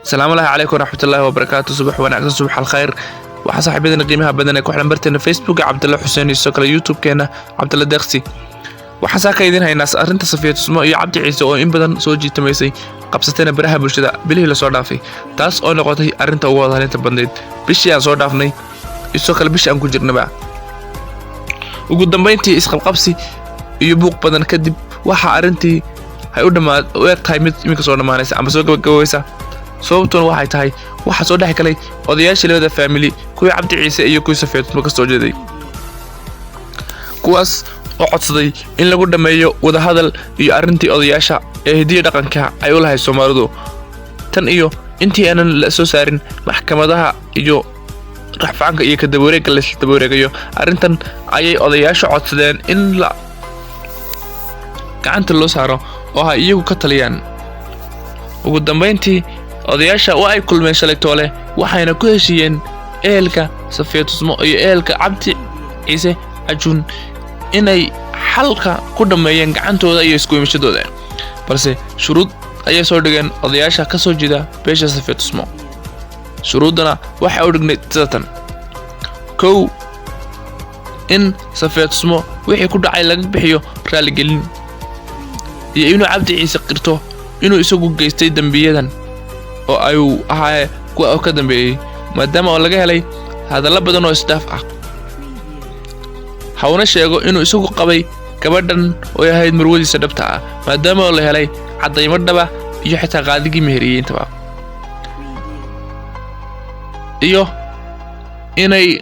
Asalaamu calaykum waraxmatullaahi wabarakaatu. Subax wanaagsan, subax alkhayr. Waxaa saaxiibadana qiimaha badan ee ku xiran barteena Facebooka Cabdalla Xuseen iyo sidoo kale YouTube-keena Cabdalla Deeqsi. Waxaan saa ka idin haynaa arrinta Safiya Tusmo iyo Cabdi Ciise oo in badan soo jiitamaysay, qabsatayna baraha bulshada bilihii lasoo dhaafay, taas oo noqotay arrinta ugu wadhalinta badnayd bishii aan soo dhaafnay iyo sidoo kale bishii aan ku jirnaba. Ugu dambeyntii, isqabqabsi iyo buuq badan kadib, waxaa arrintii ay u dhammaa u eg tahay mid iminka soo dhammaanaysa ama soo gabagabaysa. Sababtuna waxay tahay waxaa soo dhex galay odayaashii labada faamili, kuwii Cabdi Ciise iyo kuwii Safiya Tusmo ka soo jeeday, kuwaas oo codsaday in lagu dhammeeyo wadahadal iyo arrintii odayaasha ee hidiya dhaqanka ay u lahayd Soomaalidu. Tan iyo intii aanan la soo saarin maxkamadaha iyo racfaanka iyo kadabawareegga laysla dabawareegayo arrintan, ayay odayaashu codsadeen in la gacanta loo saaro oo ay iyagu ka taliyaan. Ugu dambayntii, odayaasha waa ay kulmeen shalay toole, waxayna ku heshiiyeen ehelka Safiya Tusmo iyo ehelka Cabdi Ciise Cajuun inay xalka ku dhammeeyeen gacantooda iyo isku imashadooda, balse shuruud ayay soo dhigeen odayaasha ka soo jeeda beesha Safiya Tusmo. Shuruuddana waxay u dhignayd sida tan: 1, in Safiya Tusmo wixii ku dhacay laga bixiyo raaligelin, iyo inuu Cabdi Ciise qirto inuu isagu geystay dembiyadan oo ayuu ahaa kuwa ka dambeeyey, maadaama oo laga helay hadallo badan oo isdhaaf ah, hawna sheego inuu isagu qabay gabadhan oo ahayd marwadiisa dhabta ah, maadaama oo la helay caddaymo dhaba iyo xitaa qaadigii meheriyey intaba, iyo inay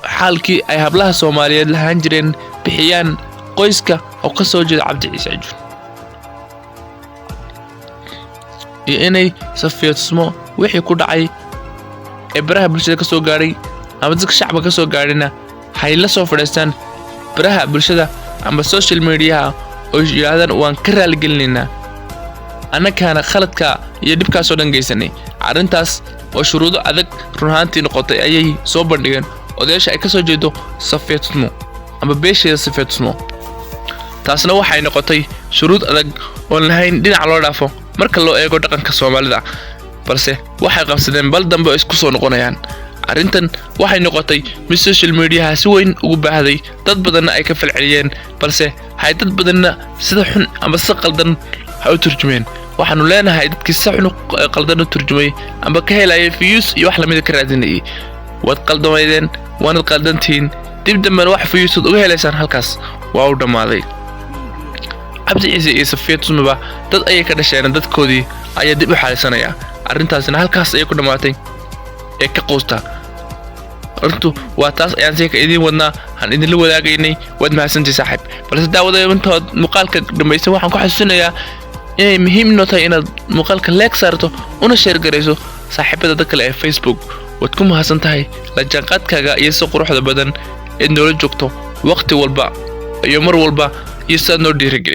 xaalkii ay hablaha Soomaaliyeed lahaan jireen bixiyaan qoyska oo ka soo jeeda Cabdi Ciise Cajuun, iyo inay Safiya Tusmo wixii ku dhacay ee baraha bulshada ka soo gaadhay ama dadka shacabka ka soo gaadhayna hay la soo fadhiistaan baraha bulshada ama social mediaha oo yidhaahdaan: "Waan ka raaligelinaynaa, annakaana khaladka iyo dhibkaasoo dhan geysanay." Arrintaas oo shuruudo adag run ahaantii noqotay ayay soo bandhigeen odayaasha ay ka soo jeedo Safiya Tusmo ama beesheeda Safiya Tusmo. Taasna waxay noqotay shuruud adag oon lahayn dhinac loo dhaafo marka loo eego dhaqanka Soomaalida, balse waxay qabsadeen bal dambe oo isku soo noqonayaan. Arrintan waxay noqotay mid social mediaha si weyn ugu baahday, dad badanna ay ka falceliyeen, balse hay dad badanna sida xun ama si qaldan ha u turjumeen. Waxaanu leenahay dadkii si xun qaldan u turjumay ama ka helaya views iyo wax lamida ka raadinayay, waad qaldamaydeen, waanad qaldantihiin. Dib dambena wax viewsood uga helaysaan halkaas waa u dhammaaday. Cabdi Ciise iyo Safiya Tusmaba dad ayay ka dhasheen, dadkoodii ayaa dib u xaalisanaya. Arrintaasina halkaas ayay ku dhammaatay ee ka quusta. Arrintu waa taas ayaan seeka idiin wadnaa, aan idinla wadaagaynay. Waad mahadsantii, saaxiib. Balse daawada, intood muuqaalka dhammaysan, waxaan ku xasuusinayaa inay muhiim noo tahay inaad muuqaalka like saarto una share garayso saaxiibada dad kale ee Facebook. Waad ku mahadsan tahay la jaanqaadkaaga iyo si quruxda badan eed noola joogto waqti walba iyo mar walba iyo sidaad noo dhiirigeliso.